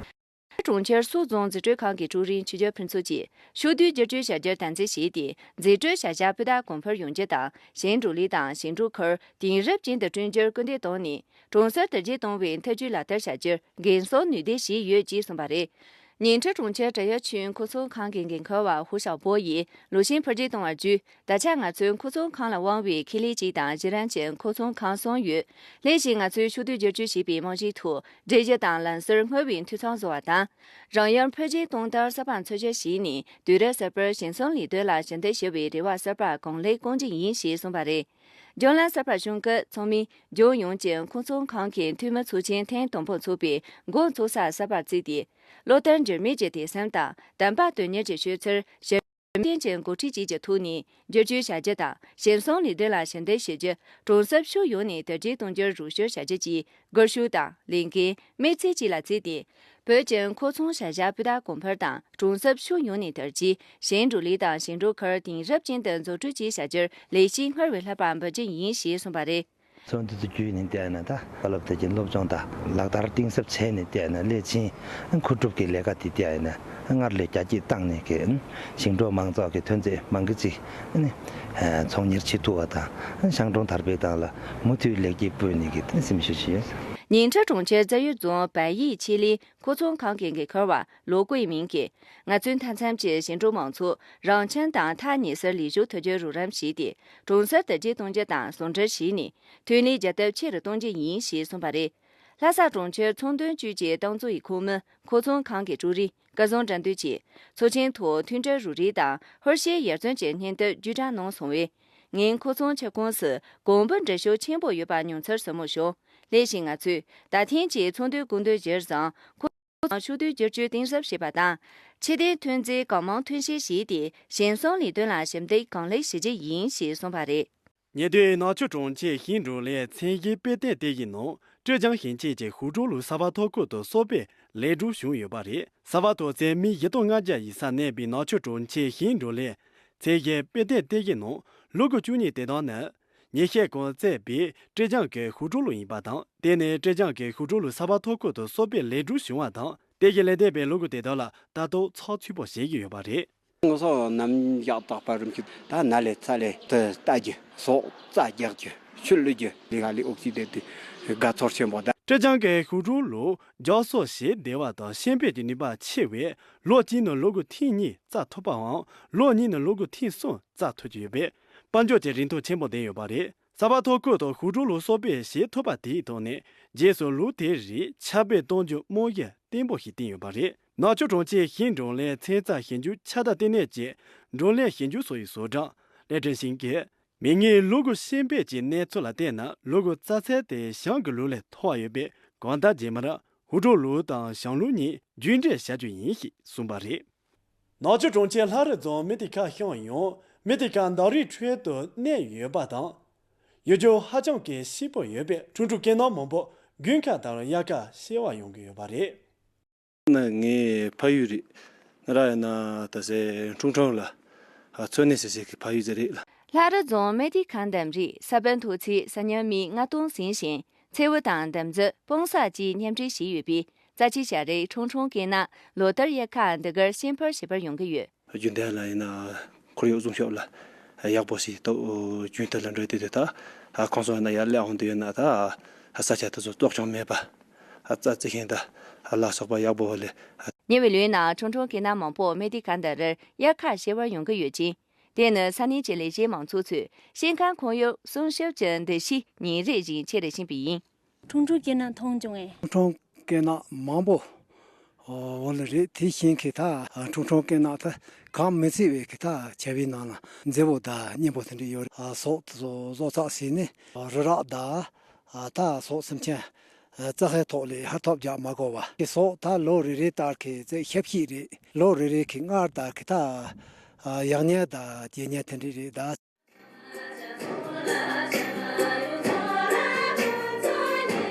གྲོང་ཁྱེར་སོག་རྫོང་འཛིན་གྲྭའི་ཁང་གི་ཀྲུའུ་རིན་ཆོས་རྒྱལ་ཕུན་ཚོགས་ཀྱིས་ཕྱོགས་བསྡུས་བསྒྱུར་བཅོས་བྱ་རྒྱུར་དམ་འཛིན་བྱས་ཏེ་འཛིན་གྲྭའི་བྱ་གཞག་སྤུས་དག་གོང་འཕེལ་ཡོང་རྒྱུ་དང་ཞིང་འབྲོག་ལས་དང་ཞིང་འབྲོག་ཁུལ་དེང་རབས་ཅན་དུ་བསྐྲུན་རྒྱུར་སྐུལ་འདེད་བཏང་ནས། གྲོང་གསེབ་དར་རྒྱས་གཏོང་བའི་འཐབ་ཇུས་ལག་བསྟར་བྱ་རྒྱུར་འགན་སྲུང་ནུས་ལྡན་བྱས་ཡོད་ཅེས་གསུངས་པ་རེད། ཉིང་ཁྲི་གྲོང་ཁྱེར་བྲག་གཡབ་ཆུས་མཁོ་ཚོང་ཁང་གི་འགན་འཁུར་བ་ཧུ་ཞའོ་པོ་ཡིས་ལུའུ་ཞིན་ཕུར་རྒྱས་གཏོང་བར་བརྒྱུད། ད་ཆ་ང་ཚོའི་མཁོ་ཚོང་ཁང་ལ་དབང་བའི་ཁེ་ལས་གཅིག་དང་གཞི་རིམ་གྱི་མཁོ་ཚོང་ཁང་གསུམ་ཡོད། སླད་ཕྱིན་ང་ཚོས་ཕྱོགས་བསྡུས་བསྒྱུར་བཅོས་བྱས་པའི་རྨང་གཞིའི་ཐོག་སྒྲིག་གཞི་དང་ལམ་སྲོལ་སྔར་བས་འཐུས་ཚང་བཟོ་བ་དང་། རང་ཡུལ་འཕེལ་རྒྱས་གཏོང་ཐབས་གསར་པ་འཚོལ་ཞིབ་བྱས་ནས་དུས་རབས་གསར་པར་ཞིང་སྲུང་ལས་དོན་ལ་ཞབས་འདེགས་ཞུ་བའི་རེ་བ་གསར་པ་གང་ལེགས་སྐོང་རྒྱུ་ཡིན་ཞེས་གསུངས་པ་རེད། རྒྱུན་ལམ་གསར་པར་ཞུགས་སྐབས་ཚང་མས་ལྗོངས་ཡོངས་ཀྱི་མཁོ་ཚོང་ཁང་གི་འཐུས་མི་ཚོགས་ཆེན་ཐེངས་དང་པོ་འཚོགས་པའི་འགོ་འཛུགས་ས་གསར་པར་བརྩིས་ཏེ། བློ་བརྟན་འགྱུར་མེད་ཀྱི་དད་སེམས་དང་དམ་པ་དོན་གཉེར་གྱི་ཆོས་ཚུལ་གཞི་རྟེན་གྱི་འགོ་ཁྲིད་བཅས་ཀྱི་ཐོག་ནས་བསྒྱུར་བཅོས་བྱ་རྒྱུ་དང་ཞིང་སྲུང་ལས་དོན་ལ་ཞབས་འདེགས་ཞུ་རྒྱུ། གྲོང་གསེབ་ཕྱོགས་ཡོངས་ནས་དར་རྒྱས་གཏོང་རྒྱུར་རོགས་སྐྱོར་བྱ་རྒྱུ་བཅས་སྒུལ་ཤུགས་དང་ལས་འགན་དམིགས་ཚད་གཅིག་ལ་བརྩིས་ཏེ། བོད་ཀྱི་མཁོ་ཚོང་བྱ་གཞག་སྤུས་དག་གོང་འཕེལ་དང་གྲོང་གསེབ་ཕྱོགས་ཡོངས་ནས་དར་རྒྱས། ཞིང་འབྲོག་ལས་དང་ཞིང་འབྲོག་ཁུལ་དེང་རབས་ཅན་དུ་འཛུགས་སྐྲུན་བཅས་བྱ་རྒྱུར་ལས་གཞི་སྔར་བས་ལྷག་པ་འབུལ་རྒྱུ་ཡིན་ཞེས་གསུངས་པ་རེད། ཚོགས་འདུ་དུ་བརྒྱུད་ནས་བལྟས་ན་ད་བཀའ་སློབ་དེ་གའི་སློབ་སྦྱོང་དང་ལག་བསྟར་གཏིང་ཟབ་བྱས་ནས་བལྟས་ན་སླད་ཕྱིན་མཁོ་སྒྲུབ་ཀྱི་ལས་ཀ་དེ་བལྟས་ན་སྔར་ལས་རྒྱ་སྐྱེད་བཏང་ནས་ཀྱི་ཞིང་འབྲོག་མང་ཚོགས་ཀྱི་ཐོན་རྫས་མང་གི་ཅིག་ནི་ཚོང་གཉེར་བྱེད་ཐུབ་པ་དང་ཞང་གྲོང་དར་སྤེལ་དང་ལ་མུ་མཐུད་ལེགས་སྐྱེས་འབུལ་ནས་ཀྱི་སེམས་ཤུགས་ཅིག་ཡོད། ཉིང་ཁྲི་གྲོང་ཁྱེར་རྩ་ཡུལ་རྫོང་བལ་ཡུལ་ཆེད་ལས་མཁོ་ཚོང་ཁང་གི་འགན་འཁུར་བ་ལོ་ཀུའི་མིང་གིས། ང་ཚོའི་མཐའ་མཚམས་ཀྱི་ཞིང་འབྲོག་མང་ཚོགས་རང་ཁྱིམ་དང་ཐག་ཉེ་སར་ལས་ཞུགས་ཐུབ་རྒྱུར་རོགས་རམ་བྱས་ཏེ། གྲོང་གསེབ་དར་རྒྱས་གཏོང་རྒྱུ་དང་ཟུང་འབྲེལ་བྱས་ནས་ཐོན་ལས་རྒྱ་སྟོབས་ཆེ་རུ་གཏོང་རྒྱུ་ཡིན་ཞེས་གསུངས་པ་རེད། ལྷ་ས་གྲོང་ཁྱེར་ཚོང་དོན་ཅུས་ཀྱི་ཏང་ཙུའུ་ཡི་ཁོངས་མི་མཁོ་ཚོང་ཁང་གི་ཀྲུའུ་རིན་སྐལ་བཟང་དགྲ་འདུལ་གྱིས་ཚོགས་ཆེན་ཐོག་མཐུན་སྒྲིལ་རོགས་རེས་དང་ཧུར་བཤད་ཡར་བརྩོན་གྱི་སྙིང་སྟོབས་བརྒྱུད་བསྒྲགས་གནང་སོང་བས། ངས་མཁོ་ཚོང་ཁྱབ་ཁོངས་སུ་གོང་བུ་འགྲིལ་ཤུགས་ཆེན་པོ་ཡོད་པ་མྱོང་ཚོར་ཟབ་མོ་བྱུང་། སླད་ཕྱིན་ང་ཚོས་ད་ཐེངས་ཀྱི་ཚོགས་འདུའི་སྐུ་མདུན་གཞིར་བཟུང་མཁོ་ཚོང་ཕྱོགས་བསྡུས་བསྒྱུར་བཅོས་གཏིང་ཟབ་བྱེད་པ་དང་། ཕྱི་ཐོན་ཐོན་རྫས་གང་མང་ཐོན་སྐྱེད་བྱས་ཏེ་ཞིང་སྲུང་ལས་དོན་ལ་ཞབས་འདེགས་གང་ལེགས་ཞུ་རྒྱུ་ཡིན་ཞེས་གསུངས་པ་རེད། ཉེ་དུས་ནག་ཆུ་གྲོང་ཁྱེར་ཞིང་འབྲོག་ལས་ཚད་གཞི་དཔེ་སྟོན་ལྟེ་གཞིའི་ནང་ཀྲེ་ཅང་ཞིང་ཆེན་གྱི་ཧུའུ་ཀྲོའུ་ལུའུ་གསར་པ་ཐོ་འགོད་དང་གསོ་སྤེལ་ལེགས་གྲུབ་བྱུང་ཡོད་པ་རེད། གསར་པ་ཐོ་འཚོལ་མི་བཞི་སྟོང་ལྔ་བརྒྱ་ཡིན་ས་གནས་པའི་ནག་ཆུ་གྲོང་ཁྱེར་ཞིང་འབྲོག་ལས་ཚད་གཞི་དཔེ་སྟོན་ལྟེ་གཞིའི་ནང་ལོ་གོ་བཅུ་གཉིས་དེ་དག་ནི། ཉིན་ཤས་གོང་བཙུགས་པའི་ཀྲེ་ཅང་གི་ཧུའུ་ཀྲོའུ་ལུའུ་ཡིན་པ་དང་། དེ་ནི་ཀྲེ་ཅང་གི་ཧུའུ་ཀྲོའུ་ལུའུ་གསར་པ་ཐོ་འགོད་དང་གསོ་སྤེལ་ལེགས་གྲུབ་བྱུང་བ་དང་། ལྟེ་གཞི་ལས་དེ་བའི་ལོ་གོ་དེ་དག་ལ་ལྟ་རྟོག་ཚགས་ཚུད་པོ་བྱེད་ཀྱི་ཡོད་པ་རེད། ང་ཚོ་ནམ་ཞག་རྟག་པར་རིམ་གྱིས་ད་ནཱ་ལས་ཚ་ལས་དེ་ལྟ་རྒྱུ་ཟོག་རྩྭ་རྒྱག་རྒྱུ་ཆུ་བླུག་རྒྱུ་ལས་ཀ་ལས་ཨོག་ཅི་དེ་དེ་དགའ་ཚོར་ཆེན་པོ་ད། ཀྲེ་ཅང་གི་ཧུའུ་ཀྲོའུ་ལུའུ་རྒྱག་སོགས་ཞེ་བདེ་བ་དང་ཤེས་དཔལ་གྱི་ནུས་པ་ཆེ་བས་ལོ་གཅིག་ནང་ལོ་གོ་ཐེངས་གཉིས་བཙའ་ཐུབ་པའམ་ལོ་གཉིས་ནང་ལོ་གོ་ཐེངས་གསུམ་བཙའ་ཐུབ་ཀྱི་ཡོད་པས། དཔལ་འབྱོར་གྱི་རིན་ཐང་ཆེན་པོ་ལྡན་ཡོད་པ་རེད། གསར་པ་ཐོ་བཀོད་དང་ཧུའུ་ཀྲོའུ་ལུའུ་གསར་སྤེལ་བྱེད་ཐུབ་པ་དེའི་ཐོག་ནས་རྗེས་སུ་ལུའུ་དེ་རིགས་ཁྱབ་སྤེལ་གཏོང་རྒྱུར་རྨང་གཞི་བརྟན་པོ་ཞིག་བཏིང་ཡོད་པ་རེད། ནག་ཆུ་གྲོང་ཁྱེར་ཤིང་འབྲོག་ལས་ཚན་རྩལ་ཞིབ་འཇུག་ཁྱབ་གདལ་ལྟེ་གནས་ཀྱི་འབྲོག་ལས་ཞིབ་འཇུག་ཚོགས་པའི་ཚོགས་གཙོ་ལེ་ཀྲིན་ཤིང་གིས། མིག་སྔའི་ལུ་གུ་ཤེས་འཕེལ་གྱི་གནས་ཚུལ་ལ་བལྟས་ན། ལུ་གུ་རྩྭ་ཚད་དེ་ཞང་གི་ལུགས་ལས་མཐོ་བ་ཡོད་པས། གང་ལྟར་རྗེས་མར་ཧུའུ་ཀྲོའུ་ལུའུ་དང་ཞང་ལུའུ་གཉིས་རྒྱུད་འདྲེས་བྱ་རྒྱུ་ཡིན་ཞེས་གསུངས་པ་རེད། ནག་ཆུ་གྲོང་ཁྱེར་ལྷ་རི་རྫོང་མེ་ཏི་ཁ་ཤང་ཡང་མེ་ཏི་ཁ་འདབས་རིའི་ཁྲོད་དུ་གནས་ཡོད་པ་དང་། ཡུལ་ལྗོངས་ཧ་ཅང་གི་སྐྱིད་པོ་ཡོད་པས། ཁྲུང་ཁྲུང་སྐེ་ནག་མང་པོ་དགུན་ཁ་དང་དབྱར་ཁ་བྱེ་བ་ཡོང་གི་ཡོད་པ་རེད། ན་ངའི་ཕ་ཡུལ་རེད། ང་རང་ཡིན་ན་ད་སེ་ཁྲུང་ཁྲུང་ལ་ཨ་འཚོ་གནས་བྱེད་སའི་གི་ཕ་ཡུལ་ཟེར་རེད་ལ། ལྷ་རི་རྫོང་མེ་ཏི་ཁ་འདམ་རའི་ས་བོན་མཐོ་ཚད་ས་ཉམས་མི་ལྔ་སྟོང་ཟིན་ཞིང་། མཚེའུ་དང་འདམ་རྫབ་སྤུངས་ས་བཅས་མཉམ་འབྲེལ་བྱས་ཡོད་པས། རྩ་ཆེའི་བྱ་རིགས་ཁྲུང་ཁྲུང་སྐེ་ནག་ལོ་ལྟར་དབྱར་ཁ་འདི་གར་ཤིང་ཕར་བྱེ་བར་ཡོང་གི་ཡོད། རྒྱུན་ལྡན་ལ་ཡིན་ན་ཁོར་ཡུག་སྲུང་སྐྱོབ་ལ་ཡག་པོ་ཞིག་ཏུ་རྒྱུན་མཐུད་ལ་འགྲོ་དེ་དེ་ད་ཁོང་ཚོ་ཡིན་ན་ཡར་སླེབས་འོང་དུས་ཡིན་ན་ད་ས་ཆ་དེ་ཚོ་བཙོག་ཆུང་མེད་པ། རྩྭ་རྩི་ཤིང་དང་ལ་སོགས་པ་ཡག་པོ་ལས། ཉེ་བའི་ལོའི་ནང་ཁྲུང་ཁྲུང་སྐེ་ནག་མང་པོ་མེ་ཏི་ཁ་འདི་རུ་དབྱར་ཁ་བྱེ་བར་ཡོང་གི་ཡོད་ཅིང་། དེ་ནི་ས་གནས་ཀྱི་ལས་བྱེད་མང་ཚོགས་ཚོས་ཤིང་ཁང་ཁོར་ཡུག་སྲུང་སྐྱོབ་ཀྱི་འདུ་ཤེས་ཉིན་རེ་བཞིན་ཆེ་རུ་ཕྱིན་པས་ཡིན། ཁྲུང་ཁྲུང་སྐེ་ནག་མཐོང་བྱུང་ངས། ཁྲུང་ཁྲུང་སྐེ་ནག་མང་པོ་འོ་ལ་རེད། དེ་བཞིན་གྱི་ད་ཁྲུང་ཁྲུང་སྐེ་ནག་ད་གང་མི་ཚིག་པའི་གི་ད་བྱ་བའི་ནང་ལ་མཛེས་པོ་དང་སྙན་པོ་དེ་འདྲ་ཡོད་རེད། ཟོག་དེ་ཚོ་བཟོ་ཚགས་བྱས་ནས་རི་རབ་དང་ད་ཟོག་སེམས་ཅན་རྩྭ་ཤིང་ཐོག་ལས་ཧར་ཐོབ་རྒྱག་མ་དགོས་པ། ཟོག་ད་ལོ་རེ་རེ་ལྟར་གྱི་ཚེ་ཞབས་ཕྱི་རེད། ལོ་རེ་རེ་གི་སྔར་ལྟར་གྱི་ད་ཡག་ཉེས་དང་རྒྱལ་ཉེས་དེ་འདྲ་རེད་ད།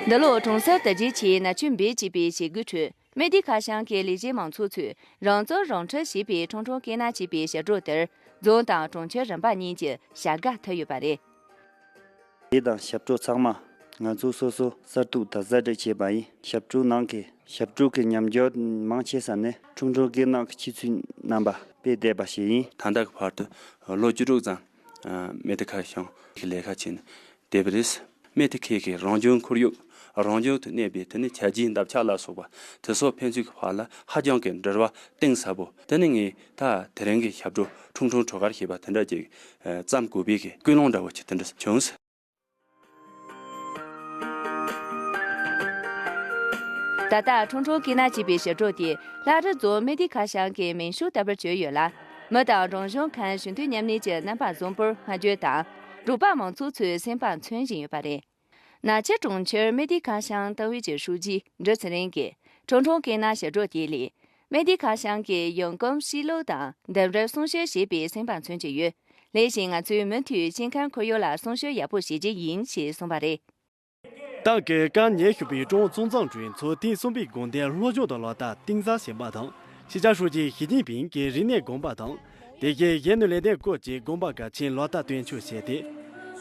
འདི་ལོ་གྲོང་གསར་དར་རྒྱས་ཆེད་ནག་ཆུ་འབེལ་ཅེས་པའི་བྱེད་སྒོའི་ཁྲོད། མེ་ཏི་ཁ་ཤང་གི་ལས་བྱེད་མང་ཚོགས་ཚོས་རང་བཙོང་རང་ཁྲིད་བྱས་པའི་ཁྲུང་ཁྲུང་སྐེ་ནག་ཅེས་པའི་ཞབས་བྲོ་དེར་རྫོང་དང་གྲོང་ཁྱེར་རིམ་པ་གཉིས་ཀྱི་བྱ་དགའ་ཐོབ་ཡོད་པ་རེད། དེ་དང་ཞབས་བྲོ་ཚང་མ་ང་ཚོ་སོ་སོ་གསར་གཏོད་དང་གསར་སྒྲིག་བྱས་པ་ཡིན། ཞབས་བྲོ་ནང་གི་ཞབས་བྲོ་གི་ཉམས་འགྱུར་མང་ཆེ་ས་ནི་ཁྲུང་ཁྲུང་སྐེ་ནག་གི་ཆུ་ཚོད་རྣམ་པ་དཔེ་བལྟས་པ་ཞིག་ཡིན། ད་ལྟ་གི་བར་དུ་ལོ་བཅུ་དྲུག་ཙམ་མེ་ཏི་ཁ་ཤང་གི་ལས་ཀ་བྱས་ནས་བསྡད་པ་རེད། མེ་ཏི་ཁའི་གི་རང་བྱུང་ཁོར་ཡུག་རང་བྱུང་དུ་གནས་པའི་དེ་ནི་བྱ་རྒྱུད་འདབ་ཆགས་ལ་སོགས་པ་དེ་ཚོ་ཕན་ཚུན་གྱི་བར་ལ་ཧ་ཅང་གི་འབྲེལ་བ་གཏིང་ཟབ་པོ། དེ་ནི་ངས་ད་དེ་རིང་གི་ཞབས་བྲོ་ཁྲུང་ཁྲུང་བྲོ་གར་ཞེས་པ་དེ་འདྲ་ཅིག་བརྩམས་དགོས་པའི་གི་ཀུན་སློང་འདྲ་བོ་ཅིག་དེ་འདྲ་བྱུང་། ད་ལྟ་ཁྲུང་ཁྲུང་སྐེ་ནག་ཅེས་པའི་ཞབས་བྲོ་དེ་ལྷ་རི་རྫོང་མེ་ཏི་ཁ་ཤང་གི་མིང་གཞུང་ལྟ་བུར་གྱུར་ཡོད་ལ། མི་དང་རང་བྱུང་ཁམས་ཞི་མཐུན་མཉམ་གནས་ཀྱི་རྣམ་པ་བཟང་པོར་བསྔགས་བརྗོད་དང་། འབྲོག་པ་མང་ཚོགས་ཚོའི་སེམས་པ་མཚོན་བཞིན་ཡོད་པ་རེད། ནག་ཆུ་གྲོང་ཁྱེར་མེ་ཏི་ཁ་ཤང་ཏང་ཨུད་ཀྱི་ཧྲུའུ་ཅི་འབྲི་ཚེ་རིང་གིས་ཁྲུང་ཁྲུང་སྐེ་ནག་ཞབས་བྲོ་དེ་ལས། མེ་ཏི་ཁ་ཤང་གི་ཡང་སྐུམ་ཤིང་ལུག་དང་འདམ་རར་སྲུང་སྐྱོབ་བྱེད་པའི་སེམས་པ་མཚོན་གྱི་ཡོད། ལེགས་ཤིང་ང་ཚོས་མུ་མཐུད་ཤིང་ཁམས་ཁོར་ཡུག་ལ་སྲུང་སྐྱོབ་ཡག་པོ་བྱེད་ཀྱི་ཡིན་ཞེས་གསུངས་པ་རེད། ཏང་གི་བཀའ་ཉན་ཞུ་བའི་ཀྲོང་ཙུང་ཙང་ཀྲུའུ་མཚོ་ཐེངས་གསུམ་པའི་དགོངས་དོན་སློབ་སྦྱོང་དང་ལག་བསྟར་གཏིང་ཟབ་བྱས་པ་དང་། སྤྱི་ཁྱབ་ཧྲུའུ་ཅི་ཞི་ཅིན་ཕིང་གིས་རིག་གནས་དགོངས་པ་དང་། དེ་བཞིན་གཞོན་ནུ་ལས་དོན་སྐོར་གྱི་དགོངས་པ་གལ་ཆེན་ལག་བསྟར་དོན་འཁྱོལ་བྱས་ཏེ།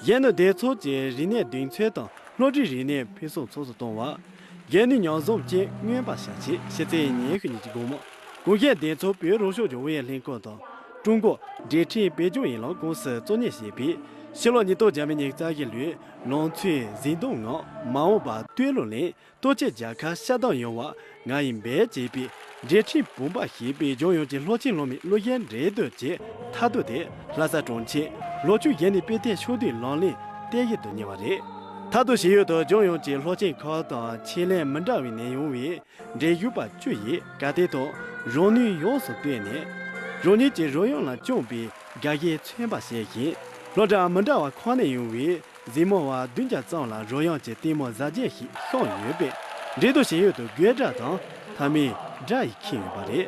གཞོན་ནུ་སྡེ་ཚོགས་ཀྱི་རིག་གནས་གདེང་ཚོད་དང་སློབ་གྲྭའི་རིག་གནས་ཕུན་སུམ་ཚོགས་སུ་གཏོང་བ། གཞོན་ནུའི་ཉམས་བཟང་བཅས་མངོན་པར་བྱ་ཆེད་ཕྱི་ཚེས་ཉི་ཤུ་ཉིན་གྱི་དགོང་མོ་གུང་གཞས་སྡེ་ཚོགས་བོད་རོགས་སྐྱོར་ལྗོངས་ཨུ་ཡོན་ལྷན་ཁང་དང་ཀྲུང་གོ་འབྲེལ་འཕྲིན་བོད་ལྗོངས་ཡན་ལག་ཀུང་སིས་གཙོ་གཉེར་བྱས་པའི་ཕྱི་ལོ་ཉིས་སྟོང་བརྒྱ་མེད་ཉི་ཤུ་རྩ་བཞི་ལོའི་ལང་ཚོའི་གཟེངས་རྟགས་ངང་མ་འོངས་པ་བསྟོད་གླུ་ལེན། ལྟོ་ཆས་རྒྱལ་ཁ་ཤ་སྟག་ཡོང་བ་ང་ཡི་འབད་ཅེས་པའི་འབྲེལ་འཕྲིན་བུམ་པ་ཞེས་པའི་ལྗོངས་ཡོངས་ཀྱི་སློབ་ཆེན་སློབ་མའི་གླུ་གཞས་འགྲན་བསྡུར་གྱི་མཐར་སྐྲོད་དེ་ལྷ་ས་གྲོང་ཁྱེར་ལོ་བཅུ་གཞོན་ནུའི་དཔེ་སྟོན་ཕྱོགས་བསྡུས་ལག་ལེན་གཏན་འཁེལ་དུ་གཉེར་བ་རེད། མཐར་སྐྲོད་བྱེད་ཡུལ་དུ་ལྗོངས་ཡོངས་ཀྱི་སློབ་ཆེན་ཁག་དང་ཆེད་ལས་མི་འདྲ་བའི་ནས་ཡོང་བའི་འབྲེལ་ཡོད་པ་བཅུ་ཡིས་གར་སྟེགས་ཐོག་རང་ནུས་ཡོངས་སུ་བཏོན་ནས་རང་ཉིད་ཀྱི་རོལ་དབྱངས་ལ་བཅངས་པའི་དགའ་ཞེན་མཚོན་པར་བྱས་ཤིང་། སློབ་གྲྭ་མི་འདྲ་བ་ཁག་ནས་ཡོང་བའི་གཟིགས་མོ་བ་བདུན་བརྒྱ་ཙམ་ལ་རོལ་དབྱངས་ཀྱི་ལྟད་མོ་གཟབ་རྒྱས་ཤིག་ཤོག་ཡོད་པས། འགྲན་བསྡུར་བྱེད་ཡུལ་དུ་དགོད་སྒྲ་དང་མཐའ་མའི་སྒྲ་ཡིས་ཁེངས་ཡོད་པ་རེད།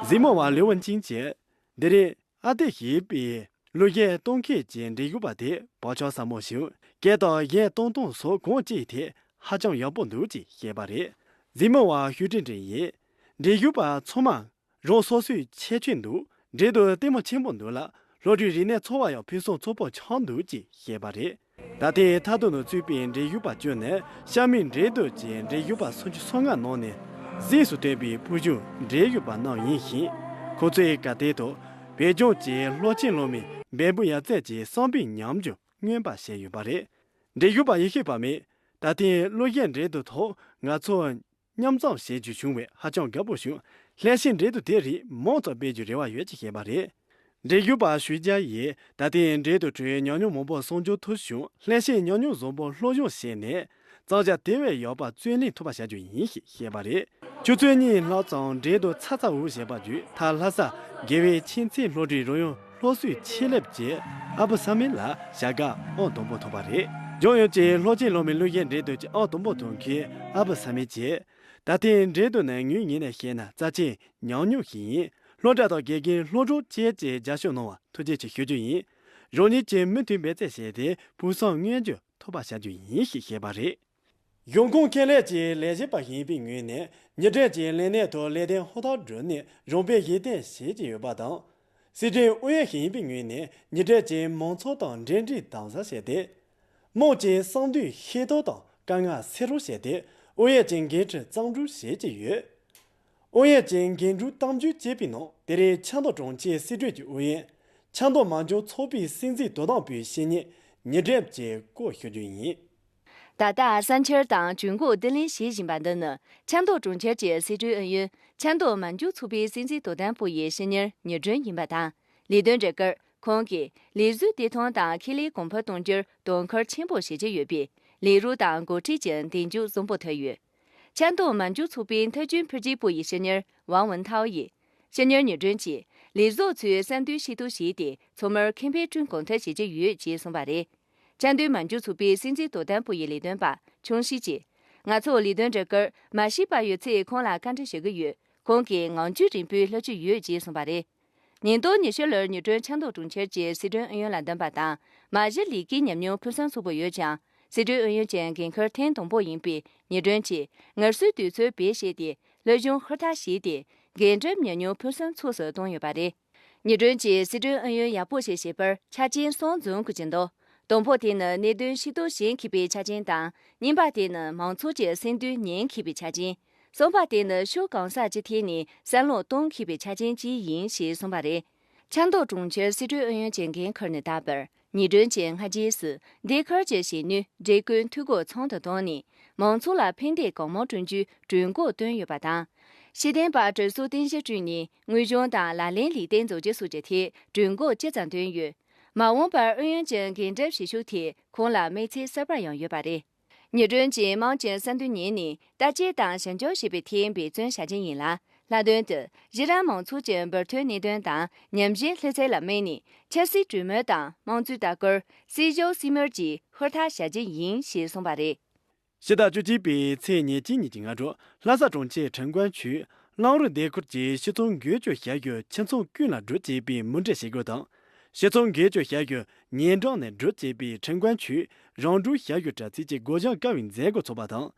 གཟིགས་མོ་བ་ལིའུ་ཝུན་ཅིང་གིས་འདི་རིང་ཨ་ཏི་ཞེས་པའི་གླུ་གཞས་གཏོང་མཁན་གྱི་འབྲེལ་ཡོད་པ་དེ་བག་ཆགས་ཟབ་མོ་ཞིང་། སྐད་དང་གཞས་གཏོང་སྟངས་སོགས་གང་ཅིའི་ཐད་ཧ་ཅང་ཡག་པོ་འདུག་ཅེས་བཤད་པ་རེད། གཟིགས་མོ་བ་ཞུས་ཀྲིན་ཀྲིན་ཡིས། འབྲེལ་ཡོད་པ་ཚང་མ་རང་སོ་སོའི་ཁྱད་ཆོས་འདུག་འགྲན་བསྡུར་ལྟད་མོ་ཆེན་པོ་འདུག་ལ། སློབ་གྲྭའི་རིག་གནས་འཚོ་བ་ཡང་ཕུན་སུམ་ཚོགས་པོ་ཆགས་འདུག་ཅེས་བཤད་པ་རེད། ད་ཐེངས་མཐའ་དོན་དུ་ཚུད་པའི་འབྲེལ་ཡོད་པ་བཅུ་ནི་ཤ་མིག་འགྲན་བསྡུར་གྱི་འབྲེལ་ཡོད་པ་སུམ་ཅུ་སོ་ལྔ་ནང་ནས་གཟེངས་སུ་ཐོན་པའི་ཕུལ་བྱུང་འབྲེལ་ཡོད་པ་རྣམས་ཡིན་ཞིང་། ཁོ་ཚོས་གར་སྟེགས་ཐོག་བོད་ལྗོངས་ཀྱི་སློབ་ཆེན་སློབ་མའི་འབད་འབུངས་ཡར་ཚད་ཀྱི་བསམ་པའི་ཉམས་འགྱུར་མངོན་པར་བྱས་ཡོད་པ་རེད། འབྲེལ་ཡོད་པ་ཡེ་ཤེས་པ་མས་ད་ཐེངས་གླུ་གཞས་འགྲན་བསྡུར་ཐོག་ང་ཚོ་མཉམ་འཛོམས་བྱེད་རྒྱུ་བྱུང་བས་ཧ་ཅང་དགའ་པོ་བྱུང་། སླད་ཕྱིན་འགྲན་བསྡུར་དེ་རིགས་མང་ཙམ་སྤེལ་རྒྱུའི་རེ་བ་ཡོད་ཅེས་བཤད་པ་རེད། འབྲེལ་ཡོད་པ་ཞུས་རྒྱ་ཡིས་ད་ཐེངས་འབྲེལ་དུ་གྲོས་ཉམས་མྱོང་མང་པོ་སོར་འཇོག་ཐུབ་བྱུང་། ལྷན་སྐྱེས་ཉམས་མྱོང་བཟང་པོ་སློབ་སྦྱོང་བྱས་ནས་གཙང་ཆབ་དེ་བས་ཡག་པ་བརྩོན་ལེན་ཐུབ་པ་བྱ་རྒྱུ་ཡིན་ཞེས་བཤད་པ་རེད། ཆུ་ཚོད་གཉིས་ལྷག་ཙམ་འབྲེལ་དུ་ཚ་ཚ་འུར་བྱས་པ་བརྒྱུད། མཐར་ལྷ་ས་དགེ་བའི་ཆོས་འཛིན་སློབ་གྲྭའི་རོལ་དབྱངས་སློབ་གསོའི་ཆེད་ལས་ཀྱི་ཨ་བུ་བསམ་ཡས་ལགས་བྱ་དགའ་ཨང་དང་པོ་ཐོབ་པ་རེད། ལྗོངས་ཡོངས་ཀྱི་སློབ་ཆེན་སློབ་མའི་སློབ་གཞས་འབྲེལ་དུ་གྱི་ཨང་དང་པོ་ཐོབ་མཁན་ཨ་བུ་བསམ་ཡས་ཀྱིས། ད་ཐེངས་འབྲེལ་དུ་ནི་ངའི་ངོས་ནས་བཤད་ན་རྩ་ཆེན་ཉམས་མྱོང་ཞིག་ཡིན། སློབ་གྲྭ་དང་དགེ་རྒན་སློབ་གྲོགས་བཅས་ཀྱིས་རྒྱབ་སྐྱོར་གནང་བར་ཐུགས་རྗེ་ཆེ་ཞུ་རྒྱུ་ཡིན། རང་ཉིད་ཀྱིས་མུ་མཐུད་འབད་བརྩོན་བྱས་ཏེ་ཕུགས་བསམ་མངོན་འགྱུར་ཐུབ་པ་བྱ་རྒྱུ་ཡིན་ཞེས་བཤད་པ་རེད། གཞུང་ཁོངས་ཁེ་ལས་ཀྱི་ལས་བྱེད་པ་ཡིན་པའི་ངོས་ནས་ཉིན་རེ་གྱི་ལས་གནས་དུ་ལས་དོན་ཧུར་ཐག་བསྒྲུབས་ནས་རང་དཔེ་གཞན་སྟོན་བྱེད་ཀྱི་ཡོད་པ་དང་། སྲིད་གྲོས་ཨུ་ཡོན་ཞིག་ཡིན་པའི་ངོས་ནས་ཉིན་རེ་གྱི་མང་ཚོགས་དང་འབྲེལ་འདྲིས་དམ་ཟབ་བྱས་ཏེ། དམངས་ཀྱི་བསམ་འདུན་ཤེས་རྟོགས་དང་དཀའ་ངལ་སེལ་རོགས་བྱས་ཏེ་ཨུ་ཡོན་གྱི་འགན་འཁྲི་གཙང་སྒྲུབ་བྱེད་ཀྱི་ཡོད། ཨུ་ཡོན་གྱི་འགན་འཁྲི་གཏམ་བརྗོད་བྱས་པའི་ནང་དེ་རིང་ཆབ་མདོ་གྲོང་ཁྱེར་སྲིད་གྲོས་ཀྱི་ཨུ་ཡོན། ཆབ་མདོ་མ་འཇོག་ཚོགས་པའི་སྲིད་འཛིན་དོ་དམ་པུའི་བཤེས་གཉེན་ཉི་སྒྲོན་གྱིས་སྐོར་ཞུ་རྒྱུ་ཡིན། ད་ལྟ་གསར་འཆར་དང་གྲོས་འགོ་བསྡུ་ལེན་བྱེད་བཞིན་པ་འདི་ནི་ཆབ་མདོ་གྲོང་ཁྱེར་གྱི་སྲིད་གྲོས་ཨུ་ཡོན། ཆབ་མདོ་མ་འཇོག་ཚོགས་པའི་སྲིད་འཛིན་དོ་དམ་པུའུ་ཡི་བཤེས་གཉེན་ཉི་སྒྲོན་ཡིན་པ་དང་། ལས་དོན་སྒྲུབ་སྐབས་ཁོང་གིས་ལས་བཟོའི་བདེ་ཐང་དང་ཁེ་ལས་གོང་འཕེལ་གཏོང་རྒྱུར་དོ་ཁུར་ཆེན་པོ་བྱེད་ཀྱི་ཡོད་པས། ལས་རོགས་དང་འགོ་ཁྲིད་ཀྱི་གདེང་འཇོག་བཟང་པོ་ཐོབ་ཡོད། ཆབ་མདོ་མ་འཇོག་ཚོགས་པའི་མཐའ་དོན་འཕེལ་རྒྱས་པུའུ་ཡི་བཤེས་གཉེན་ཝང་ཝུན་ཐའོ་ཡིས། བཤེས་གཉེན་ཉི་སྒྲོན་གྱིས་ལས་བཟོ་ཚོས་བསམ་འདུན་ཤེས་རྟོགས་བྱས་ཏེ་ཚང་མར་ཁེ་ཕན་བསྐྲུན་གང་ཐུབ་བྱེད་ཀྱི་ཡོད་ཅེས་གསུངས་པ་རེད། ཆབ་མདོ་མ་འཇོག་ཚོགས་པའི་སྲིད་འཛིན་དོ་དམ་པུའུ་ཡི་ལས་དོན་པ་ཆུང་ཧྲི་ཅིས། ང་ཚོ་ལས་དོན་སྒྲུབ་སྐབས་མ་ཤེས་པ་ཡོད་ཚེ་ཁོང་ལ་བཀའ་འདྲི་ཞུ་གི་ཡོད། ཁོང་གིས་ངང་རྒྱུད་རིང་པོའི་སློབ་སྤྱོད་ཡོད་ཅེས་གསུངས་པ་རེད། ཉིས་སྟོང་ཉི་ཤུ་ལོར་ཉི་སྒྲོན་ཆབ་མདོ་གྲོང་ཁྱེར་གྱི་སྲིད་དོན་ཨུ་ཡོན་ལ་འདེམས་པ་དང་། མ་གཞི་ལས་ཀའི་ཉམས་མྱོང་ཕུན་སུམ་ཚོགས་པོ་ཡོད་ཀྱང་། སྲིད་དོན་ཨུ་ཡོན་གྱི་འགན་ཁུར་ཐེངས་དང་པོ་ཡིན་པས་ཉི་སྒྲོན་གྱིས་ངལ་གསོའི་དུས་ཚོད་བེད་སྤྱད་དེ་སློབ་སྦྱོང་ཧུར་ཐག་བྱས་ཏེ། འགན་འཁྲི་ཉམས་མྱོང་ཕུན་སུམ་ཚོགས་སུ་བཏང་ཡོད་པ་རེད། ཉི་སྒྲོན་གྱིས་སྲིད་དོན་ཨུ་ཡོན་ཡག་པོ་ཞིག་བྱེད་པར་ཆ་རྐྱེན་གསུམ་འཛོམས་དགོས་ཀྱི་འདུག་དང་པོ་དེ་ནི་གནད་དོན་ཤེས་རྟོགས་བྱེད་མཁས་པའི་ཆ་རྐྱེན་དང་། གཉིས་པ་དེ་ནི་མང་ཚོགས་ཀྱི་སེམས་འདུན་ཉན་མཁས་པའི་ཆ་རྐྱེན། གསུམ་པ་དེ་ནི་ཕྱོགས་གང་ས་ཅི་ཐད་ནས་བསམ་བློ་གཏོང་མཁས་པའི་ཆ་རྐྱེན་གཅིག་ཡིན་ཞེས་གསུངས་པ་རེད། ཆབ་མདོ་གྲོང་ཁྱེར་སྲིད་གྲོས་ཨུ་ཡོན་གྱི་འགན་ཁུར་ནས་ད་བར། ཉི་སྒྲོན་གྱིས་སྔ་རྗེས་སུ་འདི་ཁུལ་གྱི་གཞོན་ནུའི་སྒྲིག་བཀོད་འཐུས་སྒོ་ཚང་དུ་བཏང་ནས། མང་ཚོགས་ལ་ཕན་བདེ་གང་མང་བསྐྲུན་རྒྱུའི་གྲོས་འགོ་བཏོན་ཡོད་པ་དང་། ཤེས་ལྡན་པ་གྲོས་ཚོགས་རྟེན་གཞི་བསྐྲུན་ནས་དངོས་སྦྱོང་དང་ལག་ལེན་ལུས་རྟེན་འཛུགས་རྒྱུ་སོགས་ཀྱི་ཐད་གྲོས་འགོ་ཅི་ཙམ་བཏོན་ཡོད། མ་འོངས་པར་ཨུ་ཡོན་གྱི་འགན་འཁྲི་བྱེད་ཕྱོགས་ཐད་ཁོང་ལ་དམིགས་ཚད་གསར་པ་ཡང་ཡོད་པ་རེད། ཉི་སྒྲོན་གྱིས་དམངས་ཀྱི་བསམ་འདུན་ཉན་ནས་བརྟག་དཔྱད་དང་ཞིབ་འཇུག་བྱེད་པའི་ཐད་འབད་བརྩོན་བྱ་རྒྱུ་ཡིན་ལ། ལྷག་དོན་དུ་གཞི་རིམ་མང་ཚོགས་ཀྱི་འབུར་ཐོན་གནད་དོན་དང་ཉམས་ཞིབ་སློབ་ཚན་ལ་དམིགས་ནས་ཆབ་སྲིད་གྲོས་མོལ་དང་དམངས་གཙོའི་ལྟ་སྐུལ། སྲིད་ཕྱོགས་སྲིད་མོལ་བཅས་ཧུར་ཐག་བྱ་རྒྱུ་ཡིན་ཞེས་གསུངས་པ་རེད། ཕྱི་ཟླ་བཅུ་གཅིག་པའི་ཚེས་ཉེར་གཅིག་ཉིན་གྱི་སྔ་དྲོ་ལྷ་ས་གྲོང་ཁྱེར་ཁྲིན་ཀོན་ཆུས་གླང་རི་སྡེ་ཁུལ་གྱི་སྤྱི་ཚོགས་འགན་བཅོལ་བྱ་རྒྱུར་ཁྱིམ་ཚང་ཀུན་ལ་སྒྲུབ་ཅེས་པའི་མུ་འབྲེལ་བྱེད་སྒོ་དང་། སྤྱི་ཚོགས་འགན་བཅོལ་བྱ་རྒྱུར་ཉེ་འགྲམ་ནས་སྒྲུབ་ཅེས་པའི་ཁྲིན་ཀོན་ཆུས་རང་གྲོན་བྱ་རྒྱུ་དྲ་ཚིགས་ཀྱི་སྒོ་བཞག་དཀའ་བའི་མཛད་སྒོ་ཚོགས་པ་དང་།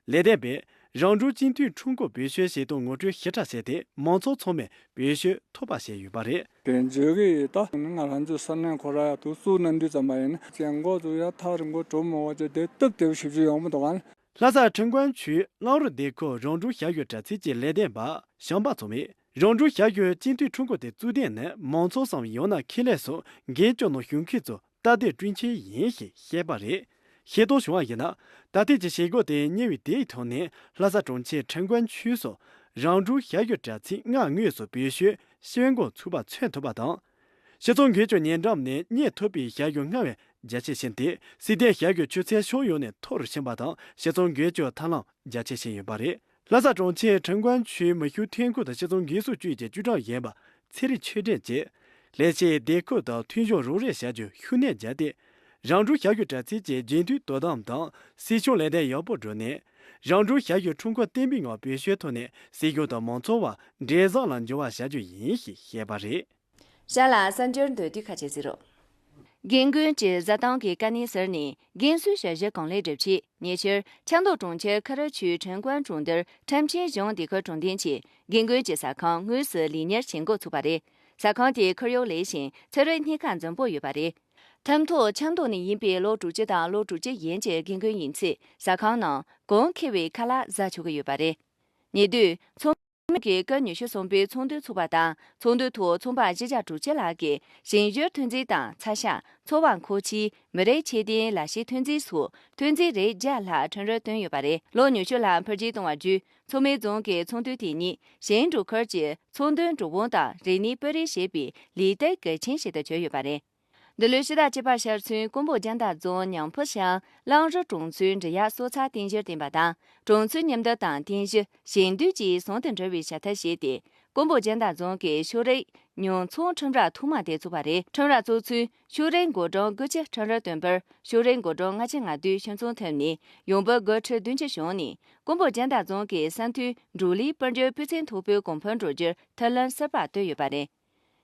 ལས་དོན་པས་རང་གྲོན་སྤྱི་འཐུས་ཁྲོམ་སྐོར་བེད་སྤྱོད་བྱེད་སྟངས་ངོ་སྤྲོད་ཞིབ་ཕྲ་བྱས་ཏེ་མང་ཚོགས་ཚང་མས་བེད་སྤྱོད་ཐུབ་པ་བྱས་ཡོད་པ་རེད། དེ་བརྗོད་ཀྱི་ཡོད་ད། ང་རང་ཚོའི་ས་གནས་ཁོ་ར་ཡ་དུ་བཙུགས་གནང་དུས་ཙམ་པ་ཡིན་ན་གྱང་གོག་ཚོ་ཡ་ཐག་རིང་པོ་འགྲོ་མི་དགོས་ཅེས་དེ་སྟབས་བདེ་པོ་ཞིབ་འཇུག་ཡོང་མི་འདུག་ག། ལྷ་ས་ཁྲིན་ཀོན་ཆུས་གླང་རི་སྡེ་ཁུལ་རང་གྲོན་བྱ་རྒྱུ་དྲ་ཚིགས་ཀྱི་ལས་དོན་པ་བྱམས་པ་མཚོ་མོས་རང་གྲོན་བྱ་རྒྱུའི་སྤྱི་འཐུས་ཁྲོམ་སྐོར་དེ་བཙུགས་དོན་ནི་མང་ཚོགས་སམ་ཡང་ན་ཁེ་ལས་སོགས་འགན་བཅོལ་ནང་ཞུགས་མཁན་ཚོ་སྟབས་བདེ་བསྐྲུན་ཆེད་ཡིན་ཞེས་བཤད་པ་རེད། ཤེས་རྟོགས་བྱུང་བ་ཡིན་ན། ད་ཐེངས་ཀྱི་བྱེད་སྒོ་དེ་གཉེར་བའི་དེའི་ཐོག་ནས་ལྷ་ས་གྲོང་ཁྱེར་ཁྲིན་ཀོན་ཆུས་སུ་རང་གྲོན་བྱ་རྒྱུ་དྲ་ཚིགས་སྔར་དངོས་སུ་བེད་སྤྱོད་ཞིབ་འགོ་ཚུགས་པ་མཚོན་ཐུབ་པ་དང་། སྤྱི་ཚོགས་འགན་བཅོལ་ཉེ་འགྲམ་ནས་གཉེར་ཐུབ་པའི་བྱ་རྒྱུ་སྔར་བས་རྒྱ་ཆེ་ཕྱིན་ཏེ། སྲིད་དོན་བྱ་རྒྱུའི་ཆུ་ཚད་ཕྱོགས་ཡོངས་ནས་མཐོ་རུ་ཕྱིན་པ་དང་སྤྱི་ཚོགས་འགན་བཅོལ་ཐབས་ལམ་རྒྱ་ཆེ་ཕྱིན་ཡོད་པ་རེད། ལྷ་ས་གྲོང་ཁྱེར་ཁྲིན་ཀོན་ཆུས་མི་ཤུགས་ཐོན་ཁུངས་དང་སྤྱི་ཚོགས་འགན་སྲུང་ཅུས་ཀྱི་ཅུས་ཀྲང་ཡིན་པ་ཚེ་རིང་ཆོས་སྒྲོན་གྱིས། ལས་བྱེད་སྡེ་ཁུལ་དང་མཐུན་སྦྱོར་རོགས་རེས་བྱ་རྒྱུར་ཤུགས་སྣོན་བརྒྱབ་སྟེ། རང་གྲོན་བྱ་རྒྱུ་དྲ་ཚིགས་ཀྱི་རྒྱུན་མཐུད་དོ་དམ་དང་སྲིད་སྐྱོང་ལས་དོན་ཡག་པོ་བསྒྲུབས་ནས། རང་གྲོན་བྱ་རྒྱུ་ཁྲོམ་སྐོར་བརྟན་པོའི་ངང་བེད་སྤྱོད་ཐུབ་ནས་སྲིད་སྐྱོང་དང་མང་ཚོགས་བར་འབྲེལ་ཟམ་ལ་འགྱུར་བ་བྱ་རྒྱུ་ཡིན་ཞེས་བཤད་པ་རེད། ཤ་ལ་གསར་འགྱུར་འདོད་དུས་ཁ་ཆེ་ཟེར་རོ། རྒན་རྒོན་གྱི་བཟའ་བཏུང་གི་དཀའ་གནད་ཟུར་ནས་རྒན་གསོའི་ཞབས་ཞུ་གང་ལེགས་སྒྲུབ་ཆེད། ཉེ་ཆར་ཆབ་མདོ་གྲོང་ཁྱེར་ཁ་ར་ཆུས་ཁྲིན་ཀོན་གྲོང་རྡལ་ཁྲམ་ཆེན་གཞུང་སྡེ་ཁུལ་གྲོང་རྡལ་གྱི་རྒན་རྒོན་གྱི་ཟ་ཁང་དངོས་སུ་ལས་གཉེར་བྱེད་འགོ་ཚུགས་པ་རེད། ཟ་ཁང་དེའི་ཁོར་ཡུག་ལེགས་ཤིང་ཚོང་རའི་སྣེ་ཁ་འཛོམས་པོ་ཡོད་པ་རེད། ཐུམ་ཐོག་ཆབ་མདོ་ནས་ཡིན་པའི་ལོ་དྲུག་ཅུ་དང་ལོ་དྲུག་ཅུ་ཡན་གྱི་རྒན་རྒོན་ཡིན་ཚེ་ཟ་ཁང་ནང་གོང་ཁེ་བའི་ཁ་ལག་ཟ་ཆོག་གི་ཡོད་པ་རེད། ཉེ་དུས་ཚོང་ གི་སྐབས་ཉི་ཤུ་གསུམ་པའི་ཚོགས་འདུ་ཚོགས་པ་དང་། ཚོགས་འདུའི་ཐོག་ཚོང་པ་བཞི་བརྒྱ་དྲུག་ཅུ་ལྷག་གིས་ཞིང་ཞོར་ཐོན་རྫས་དང་ཚགས་ཤ། འཚོ་བ་མཁོ་ཆས། མི་རིགས་ཁྱད་ལྡན་ལག་ཤེས་ཐོན་རྫས་སོགས་ཐོན་རྫས་རིགས་བརྒྱ་ལྷག་ཁྲོམ་རར་བཏོན་ཡོད་པ་རེད། ལོ་ཉི་ཤུ་ལྷག་འཕེལ་རྒྱས་བཏང་བ་བརྒྱུད། མཚོ་སྨད་རྫོང་གི་ཚོགས་འདུ་དེ་ཉིད་ཞིང་འབྲོག་ཁུལ་གྱི་ཚོང་དོན་འགྲོ་འོང་དང་རིག་གནས་སྤེལ་རེས་བྱེད་པའི་ལས་སྟེགས་གལ་ཆེན་ཞིག་ཏུ་གྱུར་ཡོད་པ་རེད། འདི་ལོའི་ཕྱི་ཟླ་བཅུ་པ་ཤར་ཚུན་ཀོང་པོ་རྒྱང་བསྒྲགས་རྫོང་ཉང་ཕུ་ཤང་གླང་རི་གྲོང་ཚོའི་འབྲི་གཡག་གསོ་ཚགས་རྟེན་གཞིར་བརྟེན་པ་དང་། གྲོང་ཚོའི་ཉམས་འདོད་དང་རྟེན་གཞི་ཞིང་དུད་ཀྱི་ཟུང་དུ་འབྲེལ་བའི་བྱ་ཐབས་བྱས་ཏེ། ཀོང་པོ་རྒྱང་བསྒྲགས་རྫོང་གིས་ཕྱུགས་རིགས་ཉོ་ཚོང་ཁྲོམ་ར་ཐོག་མ་དེ་བཙུགས་པ་རེད། ཁྲོམ་ར་བཙུགས་ཚུན་ཕྱུགས་རིགས་མགོ་གྲངས་དགུ་བཅུ་ཁྲོམ་རར་བཏོན་པར། ཕྱུགས་རིགས་མགོ་གྲངས་ལྔ་བཅུ་ང་བདུན་ཕྱིར་ཚོང་ཐོབ་ནས་ཡོང་འབབ་དགུ་ཁྲི་བདུན་ཅུ་བྱུང་ནས། ཀོང་པོ་རྒྱང་བསྒྲགས་རྫོང་གི་ས་མཐོའི་འབྲོག་ལས་སྤུས་འགྱུར་སྤུས་ཚད་མཐོ་པོའི་གོང་འཕེལ་འགྲོ་རྒྱུར་ཐབས་ལམ་གསར་པ་བཏོད་ཡོད་པ་རེད།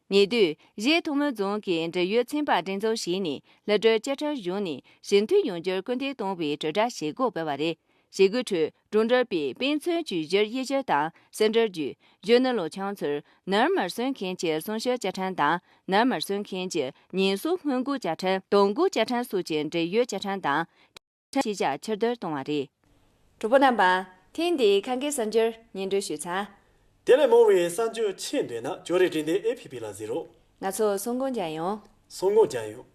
ཉེ་དུས་གཞས་ཐོན་མིའི་རྫོང་གིས་འབྲེལ་ཡོད་ཚན་པ་སྒྲིག་འཛུགས་བྱས་ནས་སློབ་གྲྭའི་བཅའ་ཁྲིམས་གཞུང་ནས་ཞིབ་མཐུན་ཡོང་རྒྱུར་སྐུལ་འདེད་གཏོང་བའི་དྲིལ་བསྒྲགས་བྱེད་སྒོ་སྤེལ་བ་རེད། བྱེད་སྒོའི་ཁྲོད་འགྲོ་འགྲུལ་པས་དཔེ་མཚོན་བཅོས་བསྒྱུར་དབྱེ་ཞིབ་དང་ཟིན་བྲིས་བརྒྱུད། གཞོན་ནུ་ལོ་ཆུང་ཚོར་ནར་མར་སོན་མཁན་གྱི་གསུང་བཤད་བཅའ་ཁྲིམས་དང་། ནར་མར་སོན་མཁན་གྱི་ཉེན་སྲུང་སྔོན་འགོག་བཅའ་ཁྲིམས། གཏོང་སྒོ་བཅའ་ཁྲིམས་སོགས་ཀྱི་འབྲེལ་ཡོད་བཅའ་ཁྲིམས་དང་ཁྲིམས་ཞིབ་བྱ་ཕྱིར་བསྡུ་གཏོང་བ་རེད། གྲོགས་པོ་རྣམ་པ། ཐེངས་འདིའི་ཁམས་སྐད་གསར་འགྱུར་སྙན་སྒྲོན་ཞུས་ཚར། དེ་ལས་མང་བའི་གསར་འགྱུར་ཆེད་འདོད་ན་ཅོ་རི་འབྲི་དེབ་ཨེ་ཕི་པི་ལ་གཟིགས་རོགས། ང་ཚོ་གསུང་འགོ་འཇགས་ཡོང་། གསུང་འགོ་འཇགས་ཡོང་།